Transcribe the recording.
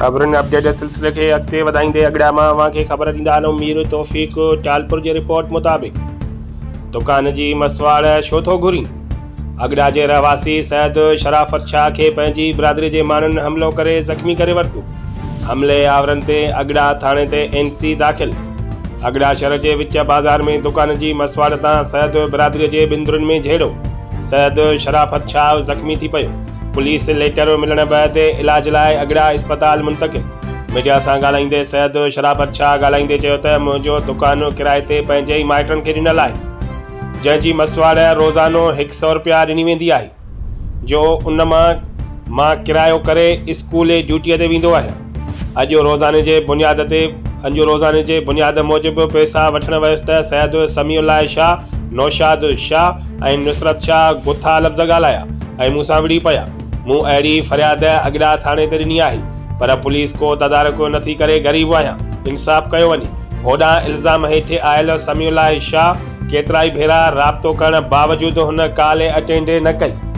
خبرن اپڊيٽ جي سلسلي کي اڳتي وڌائيندي اڳڙا مان اوهان کي خبر ڏيندا هلون مير توفيق ٽالپر جي رپورٽ مطابق دڪان جي مسواڙ ڇو ٿو گهرين؟ اڳڙا جي رهواسي سيد شرافت شاهه کي پنهنجي برادري جي ماڻهن حملو ڪري زخمي ڪري ورتو. حملي آورن تي اڳڙا ٿاڻي تي اين سي داخل. اڳڙا شھر جي وچ بازار ۾ دڪان جي مسواڙ تان سيد برادري جي ٻن ڌرين ۾ جهيڙو، سيد شرافت شاهه زخمي ٿي پيو. پوليس ليٽر ملڻ بعد علاج لاء اڳڙا اسپتال منتقل. ميڊيا سان ڳالهائيندي سيد شرافت شاهه ڳالهائيندي چيو ته منهنجو دڪان ڪرائي تي پنهنجي ئي مائٽن کي ڏنل آهي جنهن جي مسواڙ روزانو هڪ سئو رپيا ڏني ويندي آهي جو ان مان مان ڪرايو ڪري اسڪولي ڊيوٽي تي ويندو آهيان. اڄ روزاني جي بنياد تي اڄ روزاني جي بنياد موجب پئسا وٺڻ ويس ته سيد سميع الله شاهه، نوشاد شاهه ۽ نصرت شاهه گٿا لفظ ڳالهايا ۽ مون سان وڙهي پيا. مون اهڙي فرياد اڳڙا ٿاڻي تي ڏني آهي پر پوليس ڪو تدارڪ نٿي ڪري غريب آهيان انصاف ڪيو وڃي. هوڏانهن الزام هيٺ آيل سميع الله شاهه ڪيترائي ڀيرا رابطو ڪرڻ باوجود هن ڪال اٽينڊ نه ڪئي.